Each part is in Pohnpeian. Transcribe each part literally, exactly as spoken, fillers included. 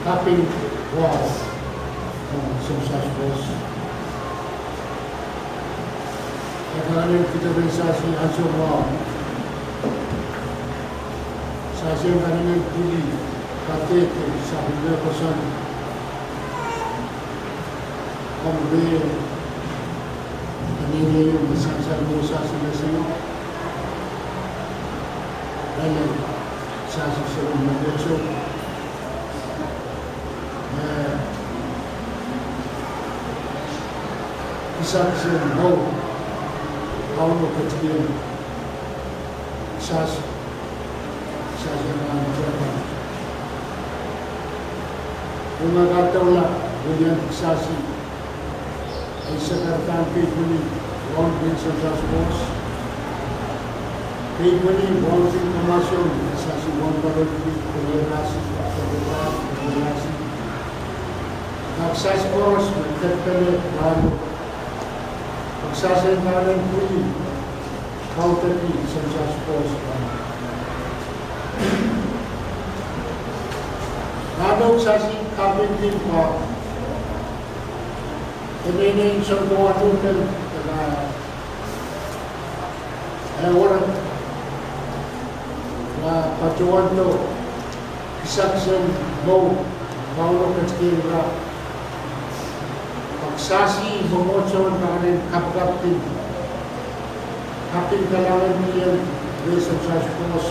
Kaping wau, oh, Semsas Koht. E kak nen kihda rehn Sasi ansou mwahu. Sasi e kak nen pwili, kadehde, sapwellime koasoandi. Komw reh peneinei me sansal mwo Sasi me seno. Elen Sasi seri me petsou. Eh, kisakis en mour, Kauno ketikihong Sasi, Sasi en nan tepin. Unga kadaula, wiliandi Sasi. Eisek akan kei pwili waun pin Semsas Koht. Kei pwili waun pin kamwason, Sasi waun pwili pwili pwili rasi, pwili rasi, pwili rasi. Kak Sasi koaros me kepele walu. Kak Sasi en kak nen pwili kaudok Semsas Koht. Kak Sasi kaping pin pa. Peneinei en Sounkowa Luhden, e, e werek, wa patohwando kisakis en mour, Kauno ketikihong ira. Kak Sasi mwomwohdiso en kak nen kapikapki, kaping kalahngan en reh Semsas Koht,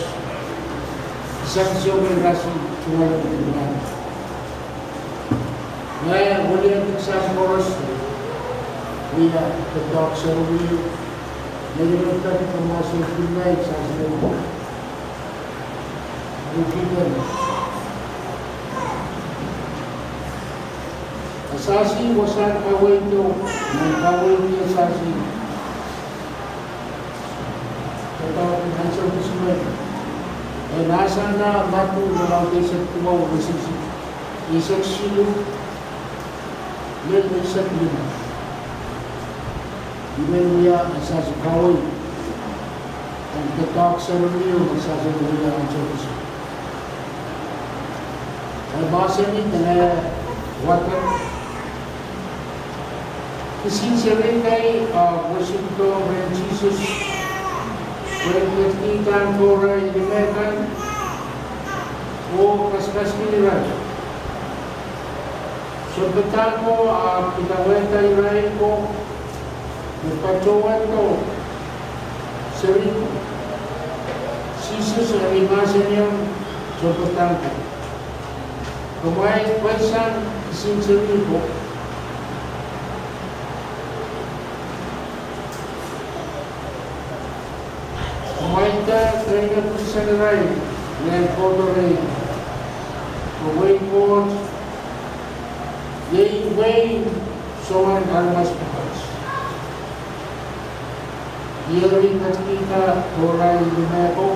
kisakis en rasi tungoal en pwili. Ngehi wiliandi Sasi koaros, wia doadoahk seri wiewiawi, me I men peki kamwahuiong ngehi Sasi me wia. Wia pihpen. A Sasi wasahn kaweid, me kaweid ie Sasi. Doadoahk en ansou kisin me, e mahsanih Madiu irelaud eisek duwau, eisek siluh, lel eisek lime. I men wia Sasi kaweid. En doadoahk seri wiewiawi me Sasi wia ansou kisin. E mahsanih dene wadek. Kisin seri kei, a, wesidohng rehn Sises, pwehn ketikihda tohrail lime kan, oh kasakasakih irail. Sounpadahk ko, a, pidawehda irail ko, me patohwando seri ko. Sises eri mahsanihong sounpadahk ko, kumwail pweisang kisin seri ko. Kumwail dehr keinek kisehn irail me kohdo rehi. Pwe wehin Koht iei wehin soangen aramas pwukat. Eri ketikihda tohrail lime ko.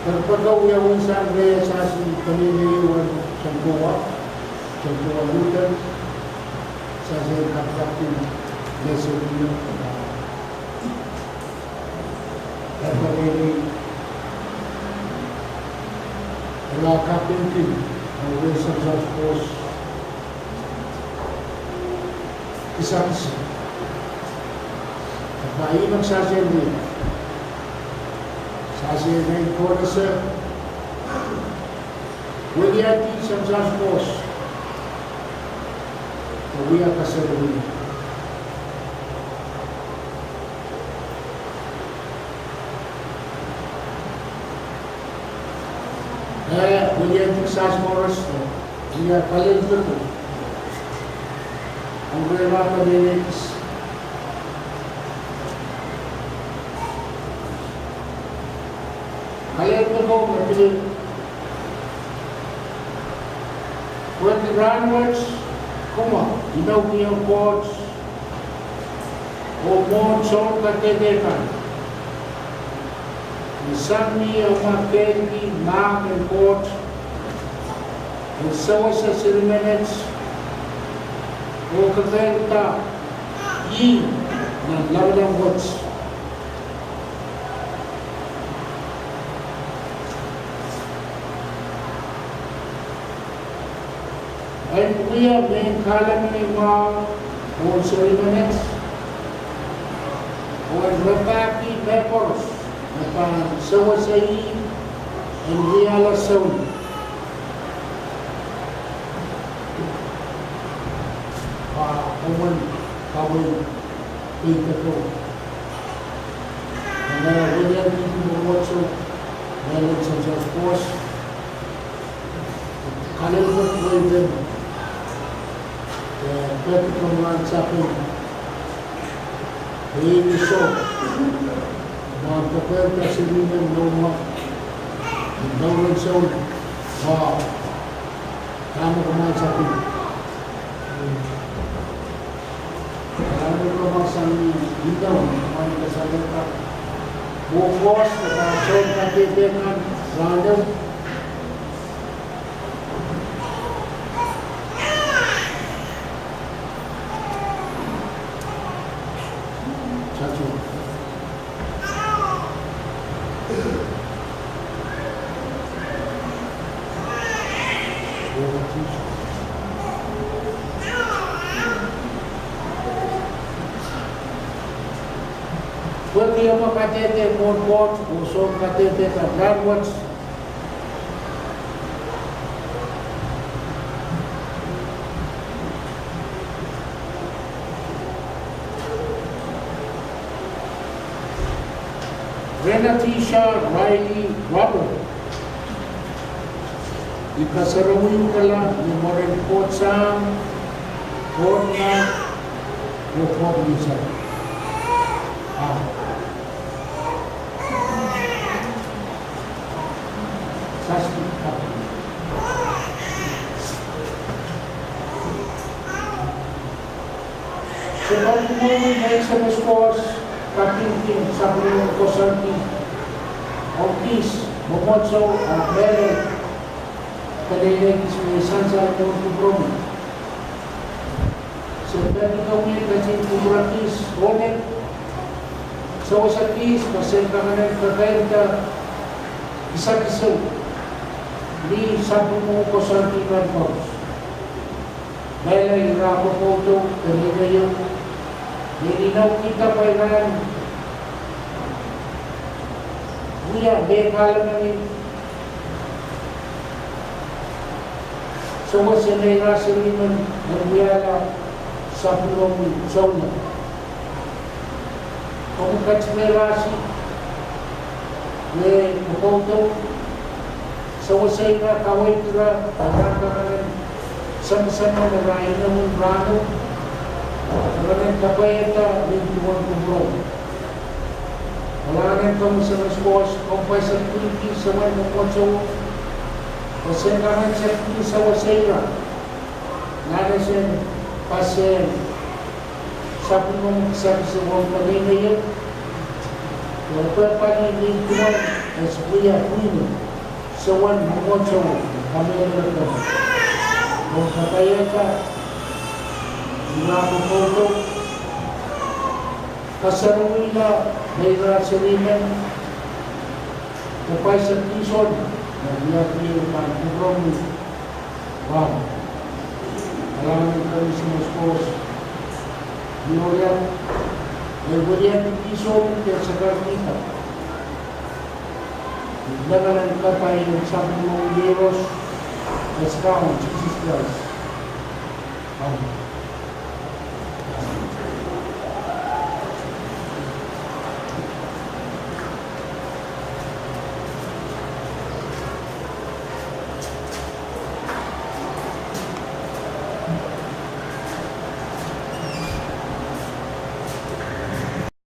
Pekpeko wiawi sang reh Sasi peneinei en Sounkowa, Sounkowa Luhden, Sasi en kapikapki me seri me. Pekpeko wiawi ira kaping pin, oh reh Semsas Koht. Kisakis. Ahpw ih me Sasi en wia. Sasi en koaros wiliandi Semsas Koht. Wia kaseri wiewiawi. E wiliandi Sasi koaros, wia kalelapak. Ong reh peneinei kis. Kalelapak me pil. Pwehki rahnwet, kumwa, inoukihong Koht, oh mwohn soun kadehde kan. Ni sang ni amwa kehlki mahk en Koht, en sewese seri menet, oh kekeirda ih nan lamalam wet. Ia mehn kahlemeng en mwahu oh seri menet, oh en rapahki mehkoaros me pahn sewese ih en wiahla souleng. Pwe omwen kawei keideko. Nan wiliandi mwomwohdiso, nan sensus force, kalelpet wehi pwon, eh, peki komw mahn sapeng, eh, ni soh, mahn kapehd, seri men noumw, ni noumw soh, ma, dahme komw mahn sapeng. Dahme komw mahn sapeng, ni noumw, mahn kasalehda. Mwomwohdiso, eh, soh, kadehde kan, rahnwet. Pwehki omw kadehde mwohn Koht, oh soh, kadehde kan rahnwet. Renatisha Riley Robert. I kasarawiukala ni mwaren Koht Sahm, Koht Ngehn, oh Koht Ngehn Sarawi. Amen. Se pahn kupwuromwi mehn Semes Koht, kapingki sapwellimomwi koasoandi ong kis mwomwohdiso, ah, mehlel peneinei kis me sansal mwohn kupwuromwi. Se peki komwi en ketin kupwure kis, oh en sewese kis, ma sen kak en kakeirda kisakis ehu ni sapwellimomwi koasoandi kan koaros. Mehlel ira pwopwoudou, peneinei ehu, me inoukihda pwe ira en wia mehn kahlemeng en sewese neira seri men en wiahla sapwellimomwi souleng. Komw ketin meirasi, me pwopwoudou, sewese ira, kaweid ira, pwe ira en kak en semsem nan ira inou en rahno, ira en kapaiada ni duwen kupwuromwi. Kalahngan en komwi Semes Koht, komw pwaisekliki semen mwomwohdiso, pwe sen kak en sewese ira nan ese en pasel sapwellimomwi kisakis ehu, peneinei ehu, oh pwehpwalih ni duwen, eh, wia pwihno, semen mwomwohdiso, kamehlele komwi. Komw kapaiada ira pwopwoudou, kasarawihala neira seri men, oh pwaiseklihsol nan wiahki pahn kupwuromwi. Wow. Kalahngan en komwi Semes Koht, ni wiliandi, eh, wiliandi kihsong ke sakarkihda. Lamalam en kapai en sapwellimomwi Iehros, eh, Kaun Sises Krais. Amen.